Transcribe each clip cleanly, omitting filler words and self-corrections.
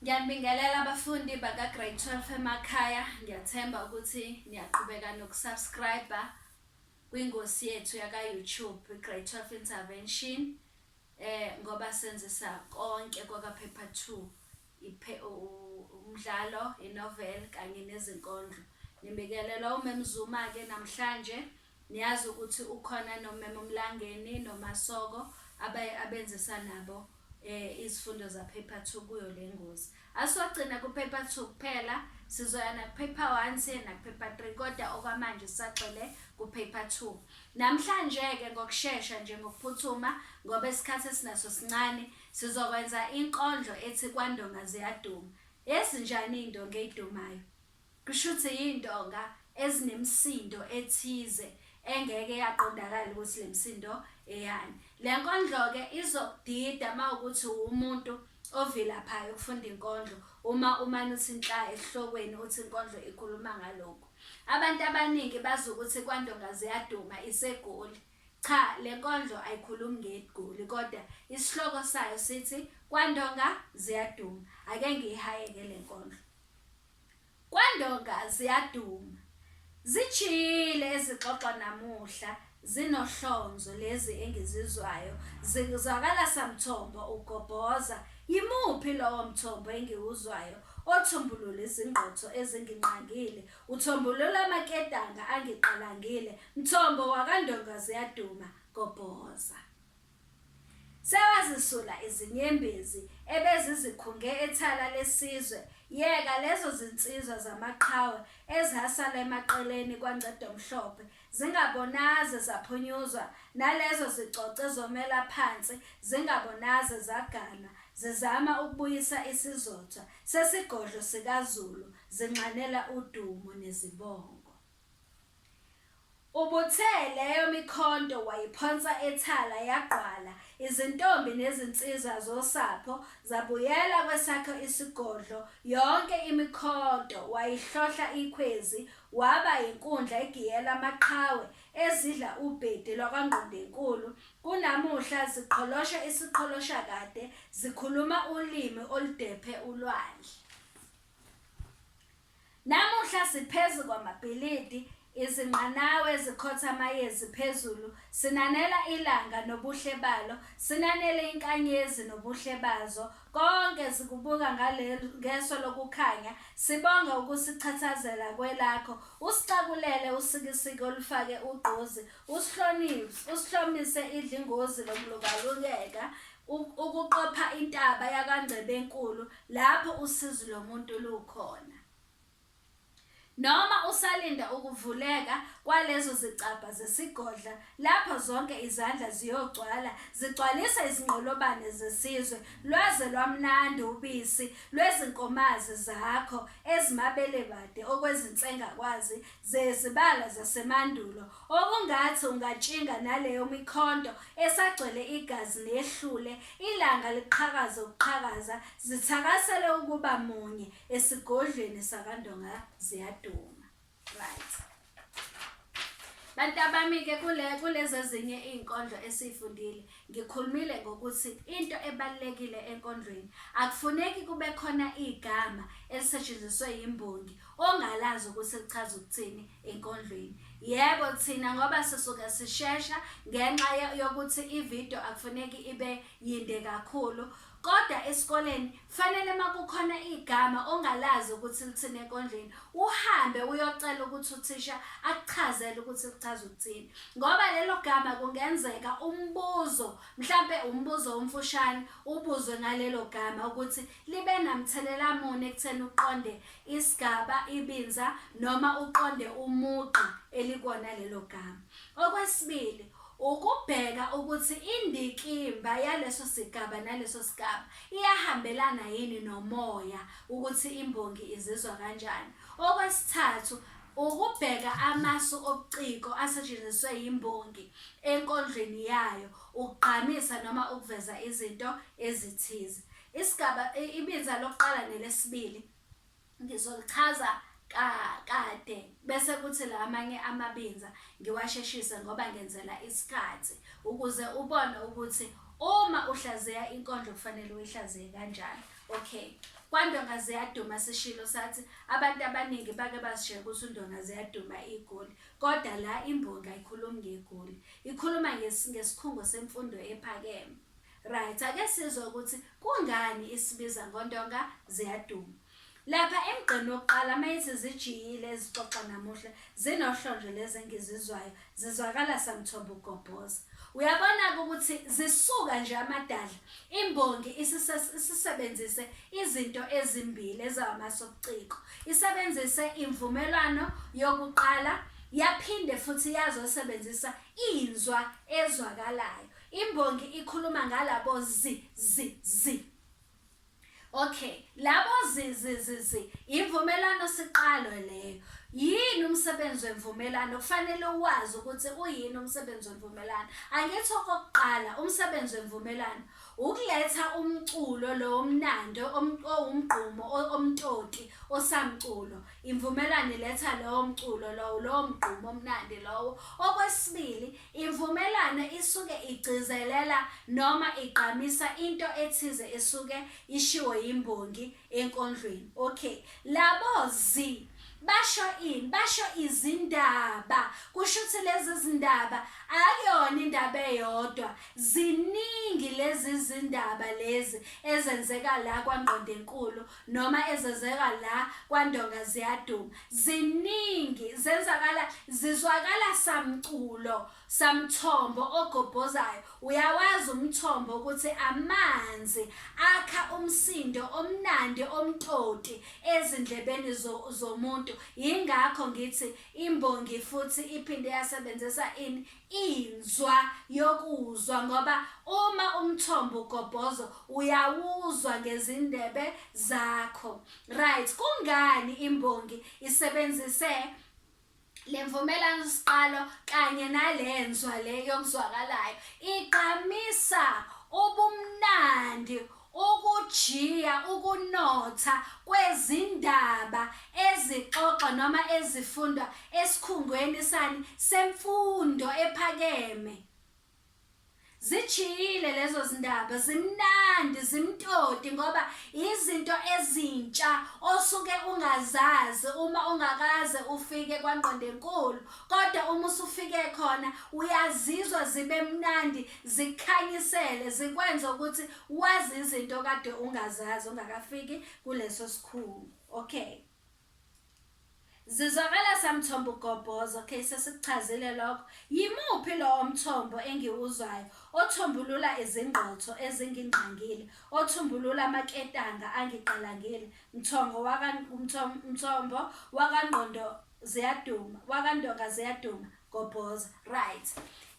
Ngiyanibingelela abafundi baka-Grade 12 emakhaya. Ngiyathemba ukuthi niyaqhubeka nokusubscribe kwingosi yethu yaka-YouTube, i-Grade 12 Intervention, ngoba senzisa konke kwaka-Paper 2, umdlalo, i-novel kanye nezinkondlo. Nibikelelwa uMem Zuma-ke namhlanje. Niyazi ukuthi ukhona noMem Mlangeni noMasoko abenzisa nabo izifundo za paper 2 kuyo le ngozi. Asogcina ku paper 2 kuphela, sizoya naku paper 1 siye naku paper 3 kodwa okwamanje sisagxile ku paper 2. Namhlanje-ke ngokushesha nje ngokuphuthuma ngoba isikhathi esinaso sincane, sizokwenza inkondlo ethi Kwandonga Ziyaduma. Ezinjani iy'ndonga ey'dumayo? Kushuthi yiy'ndonga ezinemisindo ethize engeke yaqondakala ukuthi le misindo eyani. Le nkondlo-ke izokudida uma ukuthi uwumuntu ovilaphayo ukufunda inkondlo uma umane uthi nhla esihlokweni uthi inkondlo ikhuluma ngalokhu. Abantu abaningi bazi ukuthi KwaNdonga Ziyaduma iseGoli. Cha, le nkondlo ayikhulumi ngeGoli kodwa isihloko sayo sithi KwaNdonga Ziyaduma. Ake ngiyihayeke le nkondlo. KwaNdonga ziyaduma. Zijiyile ezixoxwa namuhla zinohlonzo lezi engizizwayo zizwakala samthombo ugobhoza yimuphi lowo mthombo engiwuzwayo othumbulula izingqotho ezinginqangile uthombulula amaketanga angiqalangile mthombo wakaNdonga ziyaduma gobhoza. Sewazisula izinyembezi ebezizikhunge ethala lesizwe, yeka lezo zinsizwa zamaqhawe ezasala emaqeleni kwaNcedomhlophe, zingabonaze zaphunyuzwa, nalezo zicoce zomela phansi zingabonaze zaganwa, zizama ukubuyisa isizotha sesigodlo sikaZulu, zinxanela udumo nezibongo. Ubuthe leyo mikhonto wayiphonsa ethala yagqwala, izintombi nezinsizwa zosapho zabuyela kwesakho isigodlo, yonke imikhonto wayihlohla ikhwezi, waba yinkundla egiyela amaqhawe ezidla ubhedi lwakwaNgqondenkulu, kunamuhla ziqholosha isiqholoshakade, zikhuluma ulimi oludephe ulwandle. Namuhla siphezu kwamabhilidi, izinqanawe ezikhotha amayezi phezulu, sinanela ilanga nobuhle balo, sinanele inkanyezi nobuhle bazo, konke sikubuka ngeso lokukhanya, sibonga ukusichathazela kwelakho, usixakulele usikisiki olufake ugqozi, usihlomise idlingozi lokulokalukeka, ukuqopha intaba yakwaNgcebenkulu lapho usizi lomuntu lukhona. Noma usalinda ukuvuleka kwalezo zicabha zesigodla lapho zonke izandla ziyogcwala zigcwalise izinqolobane zesizwe, lwaze lwamnandi ubisi lwezinkomazi zakho ezimabelebade okwezinsengakwazi zezibala zasemandulo Okungathi ungatshinga naleyomikhonto esagcwele igazi nehlule ilanga liqhakaze ukuqhakaza zithakasele ukuba munye esigodlweni sakwaNdonga ziyaduma. Right. Bantabami-ke kule kulezi ezinye iy'nkondlo esiy'fundile ngikhulumile ngokuthi into ebalulekile enkondlweni akufuneki kube khona igama elisetshenziswe yimbongi ongalazi ukuthi lichaza ukuthini enkondlweni. Yebo thina ngoba sisuke sishesha ngenxa yokuthi ividiyo akufuneki ibe yinde kakhulu, kodwa esikoleni fanele uma kukhona igama ongalazi ukuthi lithini enkondlweni, uhambe uyocela ukuthi uthisha akuchazele ukuthi lichaza ukuthini. Ngoba lelo gama kungenzeka umbuzo, mhlampe umbuzo omfushane ubuzwe ngalelo gama ukuthi libe namthelela muni ekutheni uqonde isigaba, ibinza noma uqonde umugqa elikuwona lelo gama. Okwesibili, ukubheka ukuthi indikimba yaleso sigaba naleso sigaba iyahambelana yini nomoya ukuthi imbongi izizwa kanjani. Okwesithathu, ukubheka amasu obuciko asetshenziswe yimbongi enkondlweni yayo ukugqamisa noma ukuveza izinto ezithize. Isigaba, ibinza lokuqala nelesibili ngizolichaza kade bese kuthi la amanye amabinza ngiwasheshise ngoba ngenzela isikhathi ukuze ubone ukuthi uma uhlaziya inkondlo kufanele uyihlaziye kanjani. Okay. KwaNdonga ziyaduma sishilo sathi abantu abaningi bake bazishela ukuthi uNdonga ziyaduma iGoli. Kodwa la imbongi ayikhulumi ngeGoli. Ikhuluma ngesikhungo semfundo ephakeme. Right, ake sizwe ukuthi kungani isibiza ngoNdonga ziyaduma. Lapha emgqeni wokuqala mayithi zijiyile ezixoxa namuhla zinohlonje lezi engizizwayo zizwakala samthombo ugobhoza. Uyabona-ke ukuthi zisuka nje amadadla imbongi isisebenzise izinto ezimbili ezawamasobuciko. Isebenzise imvumelwano yokuqala yaphinde futhi yazosebenzisa inzwa ezwakalayo. Imbongi ikhuluma ngalabo zi zi zi. Okay, labo zi zi zi zi imvumelano siqalo leyo. Yini umsebenzi wemvumelano? Kufanele uwazi ukuthi uyini umsebenzi wemvumelano. Angithi okokuqala umsebenzi wemvumelano ukuletha umculo lo omnandi owumgqumo omtoti osamculo. Imvumelwano iletha lowo mculo lowo, lowo mgqumo omnandi lowo. Okwesibili, imvumelwano isuke igcizelela noma igqamisa into ethize esuke ishiwo yimbongi enkondlweni. Okay, labo zi basho ini? Basho izindaba. Kusho ukuthi lezi zindaba akuyona indaba eyodwa, ziningi lezi zindaba lezi ezenzeka la kwaNgqondenkulu noma ezenzeka la kwaNdonga ziyaduma. Ziningi zenzakala zizwakala samculo samthombo ogobhozayo. Uyawazi umthombo ukuthi amanzi akha umsindo omnandi omtoti ezindlebeni zomuntu. Yingakho ngithi imbongi futhi iphinde yasebenzisa ini? Inzwa yokuzwa ngoba uma umthombo ugobhozo uyawuzwa ngezindebe zakho. Right, kungani imbongi isebenzise le mvumelano siqalo kanye nalenzwa le yokuzwakalayo? Igqamisa ubumnandi, ukujiya, ukunotha kwezindaba ezixoxwa noma ezifundwa esikhungweni sani semfundo ephakeme. Zijiyile lezo zindaba, zimnandi, zimtoti ngoba izinto ezintsha osuke ungazazi uma ungakaze ufike kwaNgqondenkulu. Kodwa uma usufike khona uyazizwa zibe mnandi, zikukhanyisele, zikwenze ukuthi wazi izinto okade ungazazi ungakafiki kuleso sikhungo. Okay. Zizwakala samthombo ugobhoza. Okay, sesikuchazile lokho. Yimuphi lowo mthombo engiwuzwayo othumbulula izingqotho ezingingqangile, othumbulula amaketanga angiqalangile, mthongo waka mthombo wakangqondo ziyaduma, wakandonga ziyaduma, gobhoza. Right.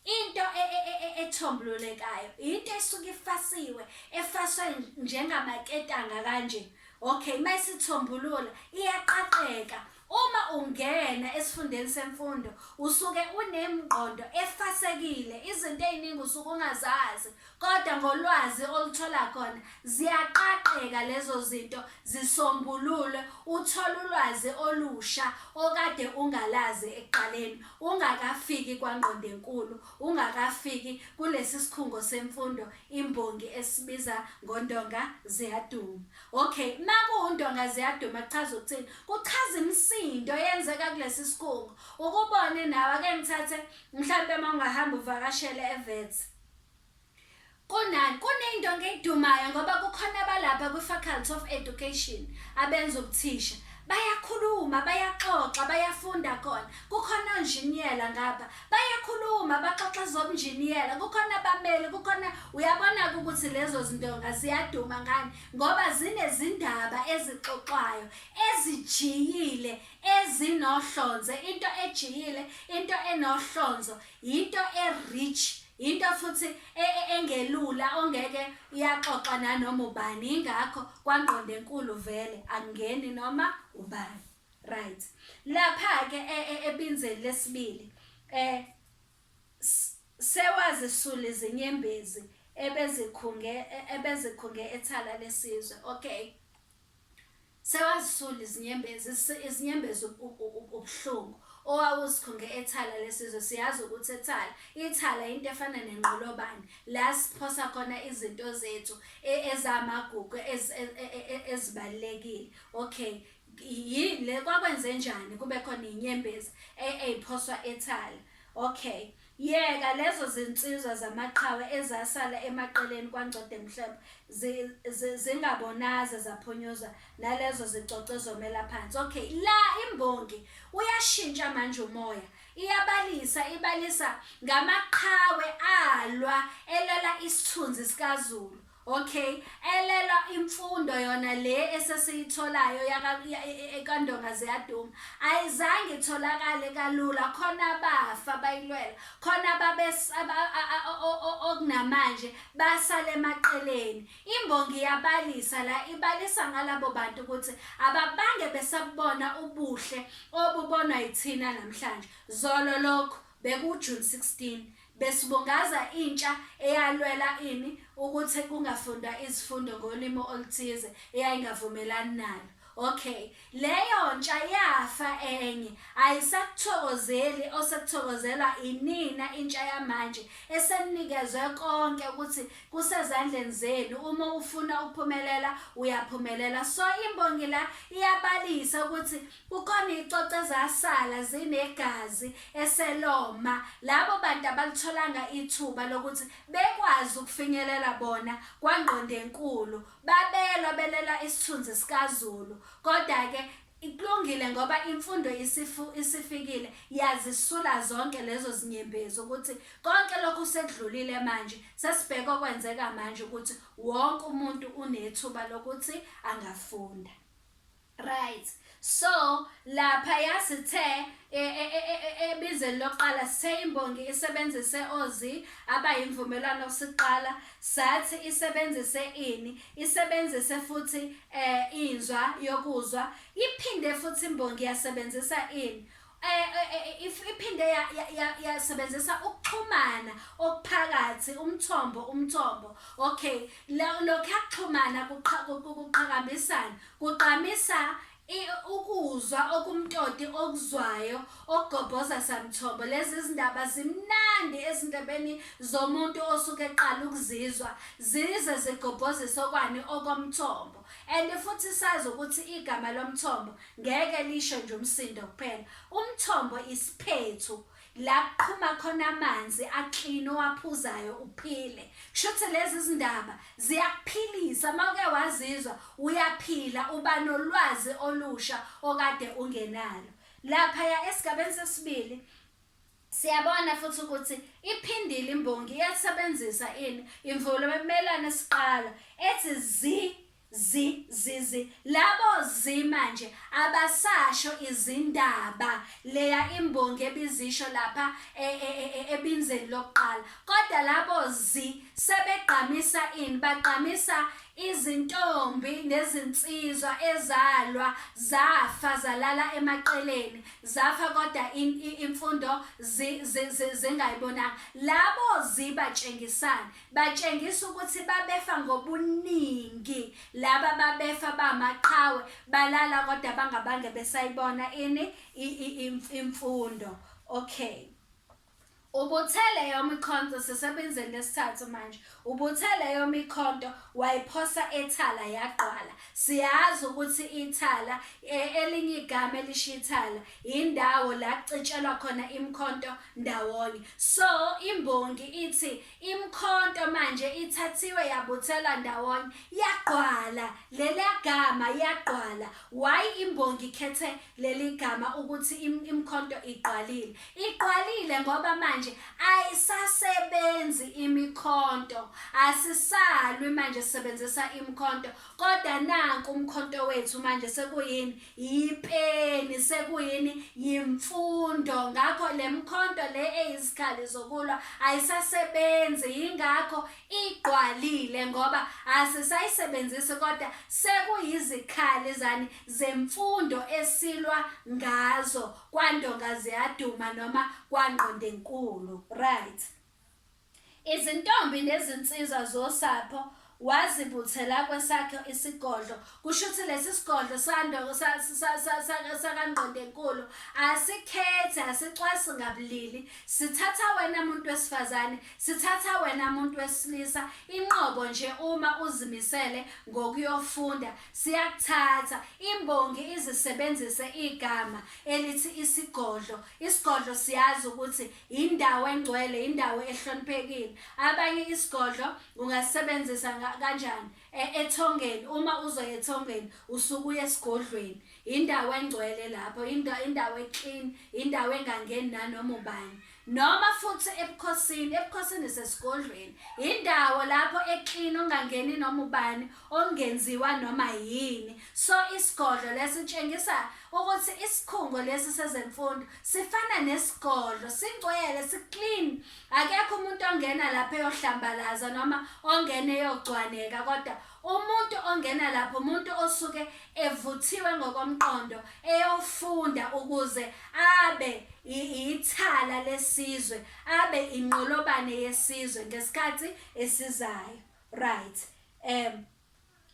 Into e, e, e, ethombululekayo, into esuke ifasiwe, efaswe njengamaketanga kanje. Okay, uma isithombulula iyaqaqeka. Uma ungena esifundeni semfundo usuke unemgqondo efasekile, izinto ey'ningi usuke ungazazi, kodwa ngolwazi oluthola khona ziyaqaqeka lezo zinto zisombululwe, uthole ulwazi olusha okade ungalazi ekuqaleni, ungakafiki kwangqondenkulu, ungakafiki kulesi sikhungo semfundo imbongi esibiza ngondonga ziyaduma. Okay, makuwundonga ziyaduma kuchaza ukuthini? Kuchaza imisindo eyenzeka kulesi sikhungo. Ukubone nawe ake ngithathe mhlampe uma ungahamba uvakashele eVets. Kunani? Kuney'ndonga ey'dumayo ngoba kukhona abalapha kwi-Faculty of Education abenza ubuthisha. Bayakhuluma, bayaxoxa, bayafunda khona. Kukhona onjiniyela ngapha, Bayakhuluma, baxoxa ezobunjiniyela, kukhona abameli, kukhona uyabona-ke ukuthi lezo zindonga ziyaduma ngani ngoba zinezindaba ezixoxwayo ezijiyile ezinohlonze. Into ejiyile, into enohlonzo, yinto e-rich, into futhi e, e, engelula ongeke iyaxoxa nanoma ubani. Yingakho kwangqondo enkulu vele akungeni noma ubani. Right. Lapha ke e, e, ebinzeni lesibili eh sewazisula izinyembezi ebezikhunge ebezikhunge ethala lesizwe. Okay. Sewazisula izinyembezi, izinyembezi ubuhlungu. owawuzikhunge ethala lesizwe. Siyazi ukuthi ethala, ithala into efana nenqolobane la siphosa khona izinto zethu ezamagugu ezibalulekile. Okay, yini le kwakwenzenjani kube khona iy'nyembezi ey'phoswa ethala? Okay. Yeka lezo zinsizwa zamaqhawe ezasala emaqeleni kwaNgcode Mhlophe zingabonaze zaphunyuzwa nalezo zicoco zomela phansi. Okay, la imbongi uyashintsha manje umoya. Iyabalisa, ibalisa ngamaqhawe alwa elwela isithunzi sikaZulu. Okay, elelwa imfundo yona le esesiyitholayo yakaNdonga Ziyaduma ayizange itholakale kalula khona bafa bayilwela khona babe okunamanje basale emaqeleni. Imbongi iyabalisa la ibalisa ngalabo bantu ukuthi ababange besabubona ubuhle obubonwa yithina namhlanje. Zolo lokhu bekuwu-June 16 Besibungaza intsha eyalwela ini ukuthi kungafundwa izifundo ngolimi oluthize eyayingavumelani nalo. Okay, leyo ntsha yafa enye ayisakuthokozeli osekuthokozelwa inina intsha yamanje esenikezwe konke ukuthi kusezandleni zenu uma ufuna ukuphumelela uyaphumelela. So imbongi la iyabalisa ukuthi Kukhona icoco ezasala zinegazi eseloma. Labo bantu abalitholanga ithuba lokuthi bekwazi ukufinyelela bona kwaNgqondenkulu. Babelwa belela isithunzi sikaZulu. Kodwa-ke kulungile ngoba imfundo isifikile yazisula zonke lezo zinyembezi ukuthi konke lokhu sekudlulile manje sesibheke okwenzeka manje ukuthi wonke umuntu unethuba lokuthi angafunda. Right. So lapha yasithe e, e, e, ebizeni lokuqala sithe imbongi isebenzise ozi abayimvumelwano siqala sathi isebenzise ini isebenzise futhi eh inzwa yokuzwa iphinde futhi imbongi yasebenzisa ini Eh, eh, eh, iphinde yasebenzisa ukuxhumana okuphakathi umthombo umthombo okay lokhu yakuxhumana kuqhakambisana kugqamisa ukuzwa okumtoti okuzwayo okugobhoza samthombo lezi zindaba zimnandi ezindebeni zomuntu osuke eqala ukuzizwa zize zigobhozise okwani okomthombo and futhi sazi ukuthi igama lomthombo Ngeke lisho nje umsindo kuphela. Umthombo isiphethu la kuqhuma khona amanzi a-clean owaphuzayo uphile. Kushuthi lezi zindaba ziyakuphilisa uma uke wazizwa uyaphila uba nolwazi olusha okade ungenalo. Laphaya esigabeni sesibili Siyabona futhi ukuthi iphindile imbongi iyasebenzisa ini imvumelwano esiqala ethi zi zi zi zi labo zi manje abasasho izindaba leya imbongi ebizisho lapha e, e, e, ebinzeni lokuqala kodwa labo zi sebegqamisa ini bagqamisa Izintombi nezinsizwa ezalwa zafa zalala emaqeleni, zafa kodwa imfundo zingayibonanga. Labo zi batshengisani? Batshengisa ukuthi babefa ngobuningi laba babefa bamaqhawe balala kodwa bangabange besayibona ini imfundo. Okay. Ubuthe leyo mikhonto sisebenzeni lesithathu manje. Ubuthe leyo mikhonto wayiphosa ethala yagqwala. Siyazi ukuthi ithala e, elinye igama elisho ithala indawo la kucitshelwa khona imikhonto ndawonye. So imbongi ithi imikhonto manje ithathiwe yabuthelwa ndawonye yagqwala. Leliya gama yagqwala. Why imbongi ikhethe leli gama ukuthi imikhonto igqwalile? Igqwalile ngoba manje ayisasebenzi imikhonto. Asisalwi manje sisebenzisa imikhonto kodwa nanku umkhonto wethu manje sekuyini? Yipeni, sekuyini? Yimfundo. Ngakho le mkhonto le eyizikhali zokulwa ayisasebenzi yingakho igqwalile ngoba asisayisebenzisi kodwa sekuyizikhali zani zemfundo esilwa ngazo kwandonga ziyaduma noma kwangqondenkulu right izintombi nezinsizwa zosapho Wazibuthela kwesakhe isigodlo. Kusho ukuthi lesi sigodlo sakaNgqondenkulu asikhethi, asicwasi ngabulili. Sithatha wena muntu wesifazane, sithatha wena muntu wesilisa, inqobo nje uma uzimisele ngokuyofunda, siyakuthatha. Imbongi izisebenzise igama elithi isigodlo. Isigodlo siyazi ukuthi indawo engcwele, indawo ehloniphekile. Abanye isigodlo ungasebenzisa kanjani? Ethongeni, uma uzoya ethongeni usuke uye esigodlweni. Indawo engcwele lapho, indawo e-clean, indawo engangeni nanoma ubani. Noma futhi ebukhosini, ebukhosini sesigodlweni. Indawo lapho e-clean ongangeni noma ubani, ongenziwa noma yini. So isigodlo lesi tshengisa ukuthi isikhungo lesi sezemfundo sifana nesigodlo, singcwele, si-clean. Akekho umuntu ongena lapho eyohlambalaza noma ongena eyogcwaneka, kodwa umuntu ongena lapho umuntu osuke evuthiwe ngokomqondo eyofunda ukuze abe ithala lesizwe, abe inqolobane yesizwe ngesikhathi esizayo. Right.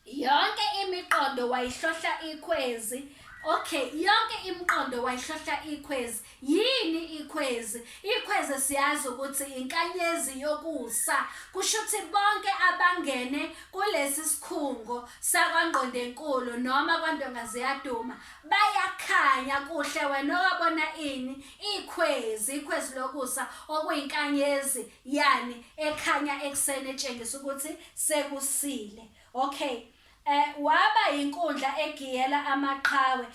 Yonke imiqondo wayihlohla ikhwezi. Okay, yonke imiqondo wayihlohla ikhwezi. Yini ikhwezi? Ikhwezi siyazi ukuthi inkanyezi yokusa. Kusho ukuthi bonke abangene kulesi sikhungo sakwaNgqondenkulu noma kwaNdongaziyaduma bayakhanya kuhle. Wena owabona ini? Ikhwezi, ikhwezi lokusa okuyinkanyezi yani ekhanya ekuseni etshengisa ukuthi sekusile. Okay. Waba inkundla egiyela amaqhawe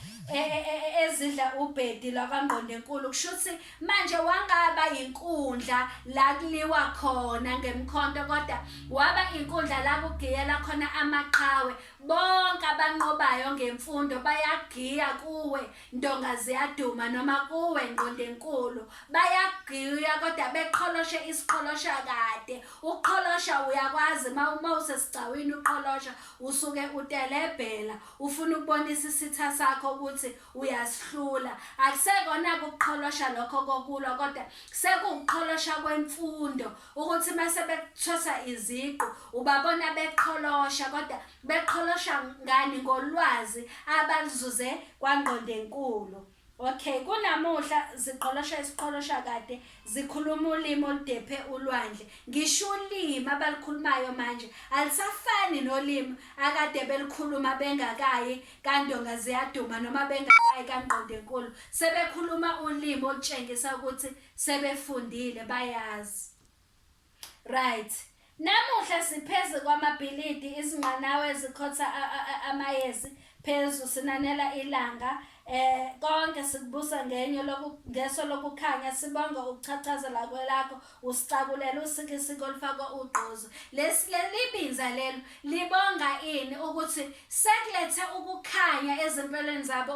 ezidla ubhedi lwakwaNgqondenkulu. Kusho ukuthi manje wangaba inkundla la kuliwa khona ngemkhonto, kodwa waba inkundla la kugiyela khona amaqhawe. Bonke abanqobayo ngemfundo bayagiya kuwe Ndonga ziyaduma noma kuwe Ngqondenkulu. Bayagiya kodwa beqholoshe isiqholosha kade. Ukuqholosha uyakwazi uma usesigcawini uqholosha usuke utelebhela ufuna ukubonisa isitha sakho ukuthi uyasihlula. Akusekona-ke ukuqholosha lokho kokulwa kodwa sekuwukuqholosha kwemfundo ukuthi uma sebekuthwesa iziqu ubabona beqholosha kodwa beqholosha ngani ngolwazi abaluzuze kwaNgqondenkulu. Okay, kunamuhla ziqolosha isiqolosha kade zikhuluma ulimi oludephe ulwandle. Ngisho ulimi abalukhulumayo manje alisafani nolimi akade belikhuluma bengakayi kaNdonga ziyaduma noma bengakayi kaNgqondenkulu. Sebekhuluma ulimi olutshengisa ukuthi sebefundile bayazi. Right. Namuhla sipheze kwamabhilidi izinqanawe ezikhotha amayezi phezu sinanela ilanga konke sikubusa ngenye loku ngeso lokukhanya sibonga ukuchachazela kwelakho usicakulela usikisiki olufakwe ugqozi lesi leli binza lelo libonga ini ukuthi sekulethe ukukhanya ezimpelweni zabo.